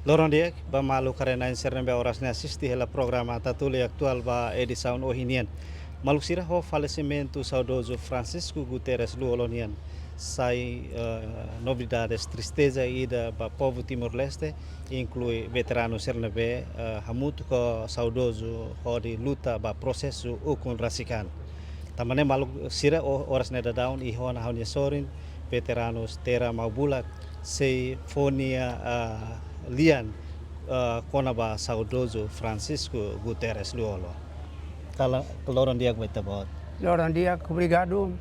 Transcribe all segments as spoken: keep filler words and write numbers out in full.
Loron di'ak ba maluk karenain sira ne'ebé oras ne'e asiste hela programa Tatoli Atuál ba edisaun ohin nian. Maluk sira, ho falesimentu saudozu Francisco Guterres Lú-Olo nian, sai, eh, novidades tristeza ida ba povu Timor-Leste, inklui veteranu sira ne'ebé, eh, hamutuk ho saudozu hodi luta ba prosesu ukun rasik an. Tanba ne'e maluk sira, o-, oras ne'e daudaun iha ona ha'u-nia sorin, veteranu Terra Maubulak, sei fó nia, ah, lian, ah, kona-ba saudozu Francisco Guterres Lú-Olo. Kala, loron di'ak ba ita-boot. Loron di'ak, obrigadu.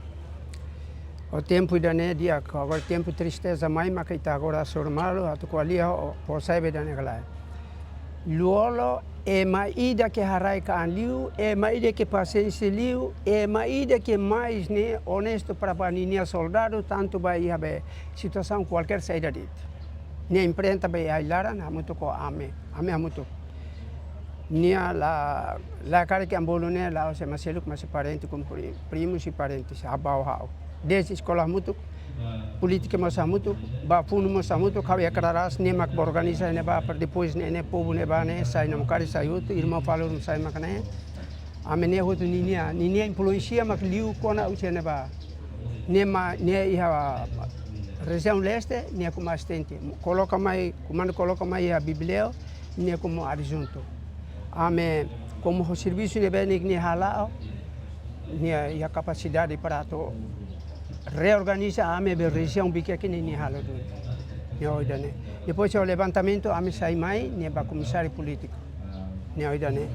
Ho tempu ida-ne'e di'ak, agora tempu tristeza mai, maka ita agora sura malu, atu ko'alia ho, ho sai be ida-ne'e ka lae. Lú-Olo, ema ida ke haraik an liu, ema ida ke pasiénsia liu, ema ida ke mais ne'e onestu para ba ninia soldadu, tantu ba iha be situasaun kualkér saida de'it. Nia enfrenta be ai-laran, hamutuk ho ami, ami hamutuk. Nia la, la karik ami bolu ne'e, la'ós ema seluk, mas parente, komu pri-, primu, si parente, si abau ha'u. Dezde eskola hamutuk, polítika mós hamutuk, ba funu mós hamutuk, ha'u iha Kraras, nia mak ba organiza ne'ebá, para depois ne'e, ne'e povu ne'ebá ne'e, sai namkari sai hotu, irmaun Falur sai mak ne'e. Ami ne'e hotu ninia, ninia influénsia mak liu kona husi ne'ebá. Nia ma, nia iha rejiaun leste, nia komu asistente. Koloka mai, komandu koloka mai iha Bibileo, nia komu adjuntu. Ami, komu ho servisu ne'ebé nia, nia hala'o, nia iha kapasidade para atu reorganiza ami be rejiaun Viqueque ne'e, nia halo duni. Nia ho ida-ne'e. Depois ho levantamentu ami sai mai, nia ba komisáriu polítiku. Nia ho ida-ne'e.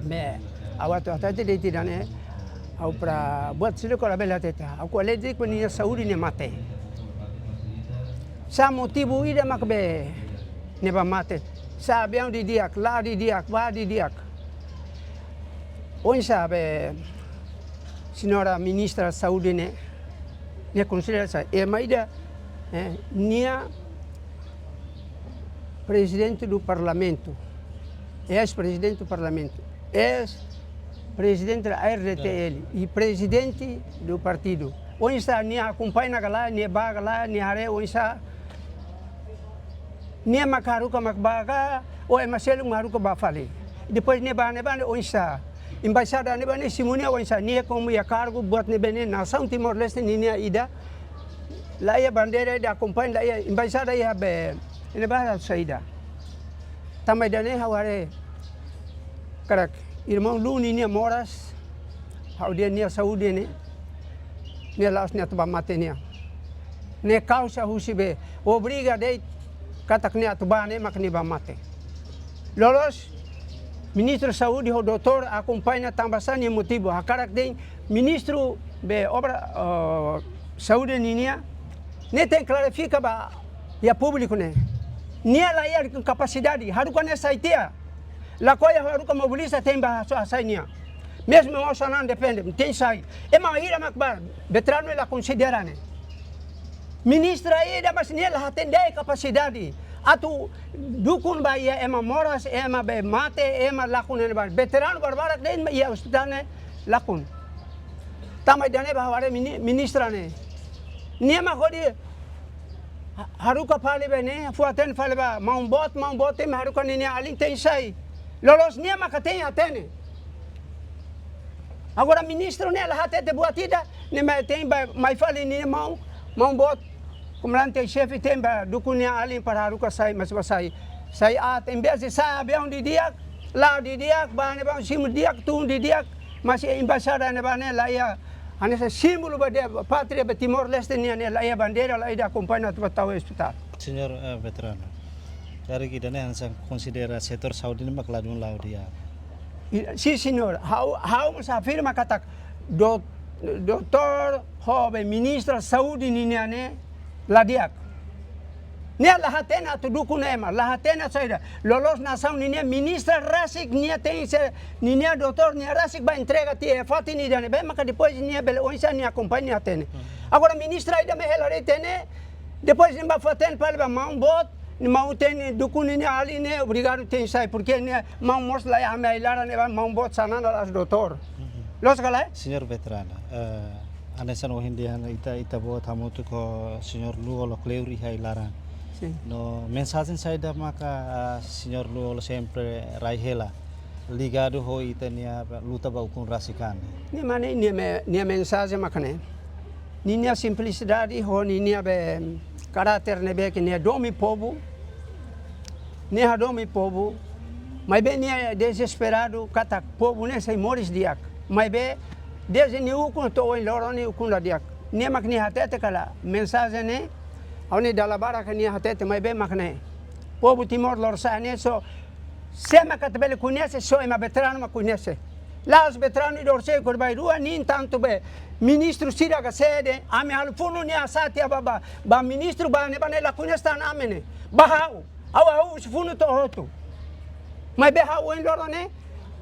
Be, ha'u atu hatete de'it ida-ne'e, ha'u para buat seluk labele hatete. Ha'u ko'alia de'it ba nia saúde ne'e mate. Sá motivu ida mak be ne'e ba mate. Sá aviaun didi'ak, la'o didi'ak, bá didi'ak. Oinsá be señora ministra saúde ne'e, nia konsidera sá, ema ida, eh, nia prezidente do parlamentu, eis-prezidente do parlamentu, eis-prezidente da R D T L i prezidente do partidu. Oinsá nia akompaña ka lae, nia bá ka lae, nia haree oinsá, nia mak haruka mak bá ka, ou ema seluk mak haruka bá fali. Depois nia bá ne'ebá ne'e oinsá. Embaixada ne'ebá ne'e simu nia oinsá, nia komu iha kargu buat ne'ebé ne'e nasaun Timor-Leste ninia ida. La iha bandeira ida akompaña, la iha embaixada iha be, ne'ebá atu saida. Tanba ida-ne'e ha'u haree karik irmaun Lú ninia moras, ha'u dehan nia saúde ne'e, nia la'ós nia atu ba mate nia. Ne'e kauza husi be, obriga de'it katak nia atu bá ne'e maka nia ba mate. Loloos, ministru saúde ho doutór akompaña tanba sá nia motivu, hakarak de'it ministru be obra, eh, saúde ninia, nia tenke klarifika ba iha públiku ne'e. Nia la iha kapasidade, haruka nia sai tiha. Lakohi haruka mobiliza te'in ba so hasai nia. Mezmu mós hanesan defende, te'in sai. Ema hira mak bá, veteranu la konsidera ne'e. Ministra ida mas nia la hatene kapasidade. Atu dukun ba iha ema moras, ema be mate, ema lakon ne'ebá. Veteranu barbarak de'it iha ospitál ne'e lakon. Tanba ida-ne'e ba haree mini-, ministra ne'e. Nia mak hodi ha-, haruka fali be ne'e, fó-hatene fali ba maun boot, maun boot ema haruka ninia alin te'in sai. Loloos nia maka te'in hatene. Agora ministru ne'e la hatete buat ida, ne'e mai te'in ba mai fali ninia maun, maun boot, komandante xefe te'in ba dukun nia alin para haruka sai, mas ba sai. Sai aat, em vez de sai aviaun didi'ak, la'o didi'ak, bá ne'ebá simu di'ak, tun didi'ak, mas iha embaixada ne'ebá ne'e la iha, hanesan símbolu ba dehan pátria ba Timor-Leste nian ne'e la iha bandeira, la iha akompaña atu ba tau ospitál. Señór, eh, veteranu, karik ida-ne'e hanesan konsidera setór saúde ne'e mak ladún la'o di'ak. I, si, señór, ha'u, ha'u mós afirma katak do-, doutór ho be ministra saúde ninia ne'e la di'ak. Nia la hatene atu dukun ema, la hatene saida. Loloos nasaun ninia ministra rasik nia te'in se, ninia doutór nia rasik ba entrega tiha iha fatin ida-ne'ebé, maka depois nia bele oinsá nia akompaña nia hatene. Hmm. Agora ministra ida mak hela rei tene, depois nia ba fó-hatene fali ba maun boot, nia maun te'in dukun ninia alin ne'e, obrigadu te'in sai, porke nia maun mós la iha ami ai-laran ne'ebá, maun boot hanesan la'ós doutór. Mhm. Loos ka lae? Señór veteranu, eh, hanesan ohin dehan ita, ita-boot hamutuk ho señór Lú-Olo kleur iha ai-laran. Sin. No mensajen saida maka, ah, señór Lú Olo sempre rai hela ligadu ho ita-nia luta ba ukun rasik an? Nia mane, nia me-, nia mensajen mak ne'e. Ninia simplisidade ho ninia be karáter ne'ebé ke nia domin povu. Nia hadomi povu. Maibé nia dezesperadu katak povu ne'e sei moris di'ak. Maibé dezde nia ukun to'o ohin loron nia ukun la di'ak. Nia mak nia hatete katak mensajen ne'e, ha'u-nia dala barak nia hatete, maibé mak ne'e. Povu Timor lorosa'e ne'e só, sé mak atu bele koñese, só ema veteranu mak koñese. La'ós veteranu ida horisehik horibainrua, nein tantu be ministru sira ka sé de'it, ami halo funu nia sá tiha ba, ba, ba ministru ba ne'ebá ne'e la koñese tan ami ne'e. Ba ha'u, ha'u, ha'u husi funu to'o hotu. Maibé ha'u ohin loron ne'e,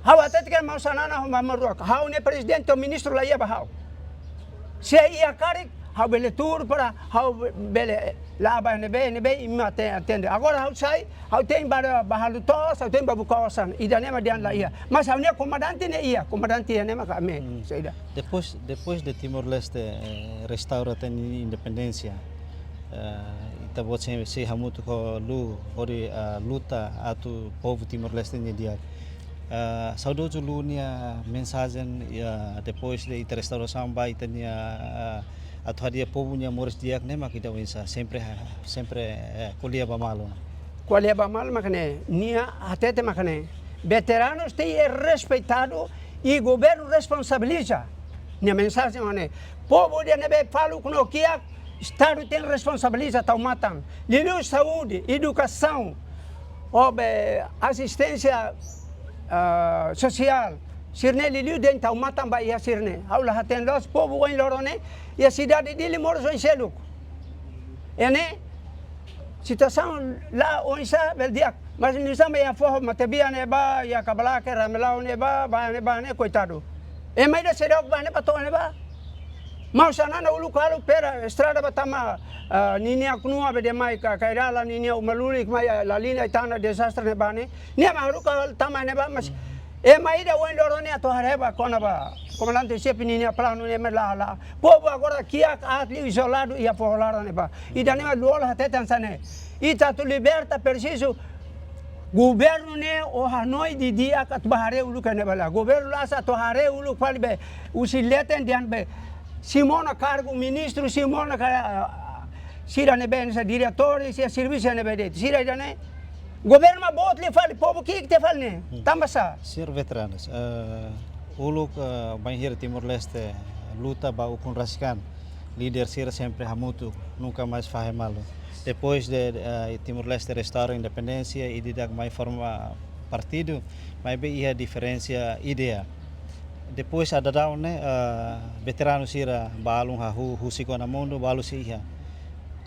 ha'u hatete katak maun Xanana ho maun Maruak. Ha'u-nia prezidente ho ministru la iha ba ha'u. Se iha karik, ha'u bele tuur para ha'u bele la'o ba ne'ebé, ne'ebé imi atu hatene. Agora ha'u sai, ha'u tenke ba, ba halo to'os, ha'u tenke ba buka osan. Ida-ne'e mak dehan la iha. Mas ha'u-nia komandante ne'e iha, komandante ne'e mak ami. Hmm. Saida. Depois, depois de Timor-Leste, eh, restaura tiha nia independénsia, eh, ita-boot sei, sei hamutuk ho Lú hodi, eh, luta atu povu Timor-Leste nia di'ak. Eh, saudozu Lú nia mensajen, ya, depois de ita restaurasaun ba ita-nia, eh, atu hadi'a povu nia moris di'ak ne'e mak ida oinsá, sempre ha-, sempre, eh, ko'alia ba malu. Ko'alia ba malu mak ne'e, nia hatete mak ne'e. Veteranus tenke respeitadu i governu responsabiliza. Nia mensajen mak ne'e. Povu ida ne'ebé faluk no kiak, Estadu tenke responsabiliza tau matan. Liuliu saúde, edukasaun, ho be asisténsia, ah, sosiál. Sira-ne'e liuliu dehan tau matan ba iha sira-ne'e. Ha'u la hatene loos povu ohin loron ne'e, iha sidade Dili moris oin seluk. Ne'e, situasaun la oinsá bele di'ak. Mas nu'usá mak iha foho Matebian ne'ebá, iha Kabalake, Ramelau ne'ebá, ba ne'ebá ne'e, koitadu. Ema ida seidauk ba ne'ebá, to'o ne'ebá. Maun Xanana uluk halo pera, estrada ba tama, ah, ninia knua be dehan mai ka, Kairala, ninia uma lulik mai, ah, la liña Aitana dezastre ne'ebá ne'e. Nia mak haruka tama ne'ebá, mas ema ida ohin loron ne'e atu haree ba kona-ba komandante xefe ninia planu ne'e mak la, la. Povu agora kiak aat liu izoladu iha foho laran ne'ebá. Ida-ne'e mak Lú Olo hatete hanesan ne'e. Ita atu liberta presiza governu ne'e ó hanoin didi'ak atu bá haree uluk iha ne'ebá laran. Governu la'ós atu haree uluk fali be husi leten dehan be simu ona kargu ministru, simu ona ka, ah, sira ne'ebé hanesan diretór, sira servisu ne'ebé de'it. Sira ida-ne'e governu mak boot liu fali, povu ki'ik tiha fali ne'e. Hmm. Tanba sá? Señór veteranus, eh, uluk, eh, bainhira Timor-Leste luta ba ukun rasik an, líder sira sempre hamutuk, nunka mais fahe malu. Depois de, eh, Timor-Leste restaura independénsia, ida-idak mai forma partidu, maibé iha diferensa ideia. Depois daudaun ne'e, eh, veteranu sira balun hahú, husik ona mundu, balu sei iha.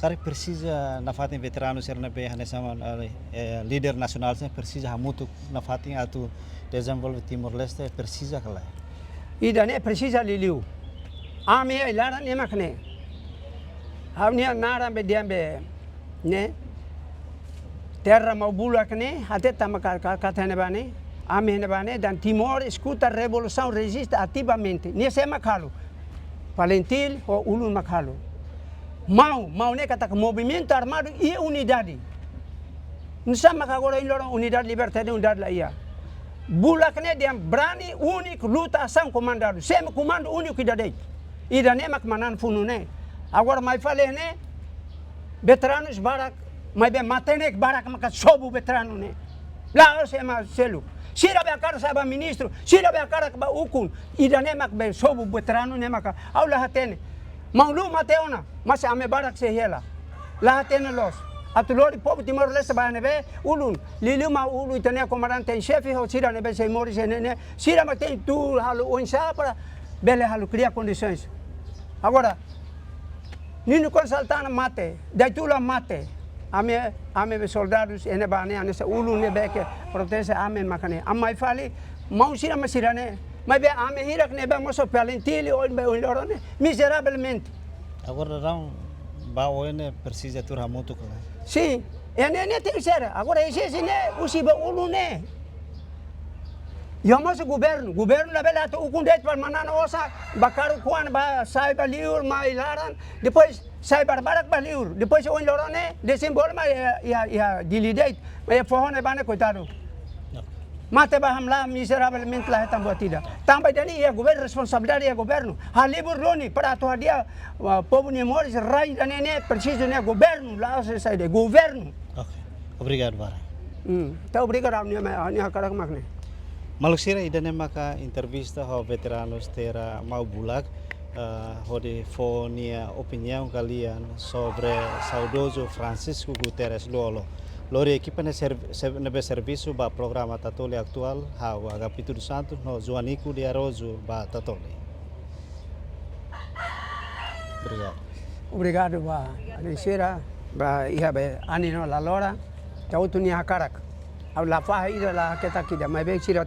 Karik presiza nafatin veteranu sira ne'ebé hanesan, eh, eh, líder nasionál sira presiza hamutuk nafatin atu dezenvolve Timor-Leste, presiza ka lae? Ida-ne'e presiza liuliu. Ami iha laran ne'e mak ne'e. Ha'u-nia naran be dehan be ne'e. Terra Maubulak ne'e, hatete tama ka, ka, katak iha ne'ebá ne'e. Ami iha ne'ebá ne'e, dan Timor eskuta revolusaun, reziste ativamente. Nia sé mak halo? FALINTIL ho ulun mak halo. Maun, maun ne'e katak movimentu armadu iha unidade. Nu'usá mak agora ohin loron Unidade Libertadória, unidade la iha? Bulak ne'e dehan brani, úniku, luta, asaun, komandadu. Sé mak komandu úniku ida de'it? Ida-ne'e mak manán funu ne'e. Agora mai fali ne'e, veteranus barak, maibé matenek barak maka sobu veteranu ne'e. La'ós ema seluk. Sira be hakarak sa'e ba ministru, sira be hakarak ba ukun. Ida-ne'e mak be sobu veteranu ne'e maka. Ha'u la hatene. Maun Lú mate ona, mas ami barak sei hela. La hatene loos. Atu lori povu Timor-Leste ba ne'ebé ulun. Liuliu maun Lú, ita-nia komandante en xefe ho sira ne'ebé sei moris iha ne'e ne'e. Sira mak tenke tuur halo oinsá para bele halo kria kondisoens. Agora, Nino Gonçalves Tana mate, Daitula mate. Ami, ami be soldadus iha ne'ebá ne'e, hanesan ulun ne'ebé ke proteje ami mak ne'e. Ami mai fali, maun sira mak sira-ne'e. Maibé ami hirak ne'ebé mós FALINTIL ohin be ohin loron ne'e, mizeravelmente. Agora daudaun ba oin ne'e presiza tuur hamutuk ka lae? Sin, iha ne'e ne'e tenke ser. Agora ese, ese ne'e, husi ba ulun ne'e. Iha mós governu, governu labele atu ukun de'it para manán osan, ba karuk-oan, ba sai ba liur, mai laran, depois sai barbarak ba liur, depois ohin loron ne'e, dezenvolve mai iha, iha, iha Dili de'it, mai iha foho ne'ebá ne'e koitadu. Mate ba hamlaha mizeravelmente la hetan buat ida. Tanba ida-ne'e iha governu, responsabilidade iha governu. Halibur duni para atu hadi'a, ah, povu nia moris, rai ida-ne'e ne'e presiza ne'e governu, la'ós sai de'it, governu. Oke. Obrigadu barak. Hmm, entaun obrigadu, ha'u-nia, ha'u-nia hakarak mak ne'e. Maluk sira, ida-ne'e maka entrevista ho veteranu Terra Mau Bulak, eh, hodi fó nia opiniaun kalian sobre saudozu Francisco Guterres Lú-Olo. Lori ekipa ne'e serv-, serv-, ne'ebé servisu ba programa Tatoli Atuál, ha'u Agapito dos Santos, no Joanico de Araújo ba Tatoli. Obrigadu. Obrigadu ba alin sira, ba iha be Ani no Lalora, ita hotu nia hakarak. Ha'u la fahe ida, la haketak ida, maibé sira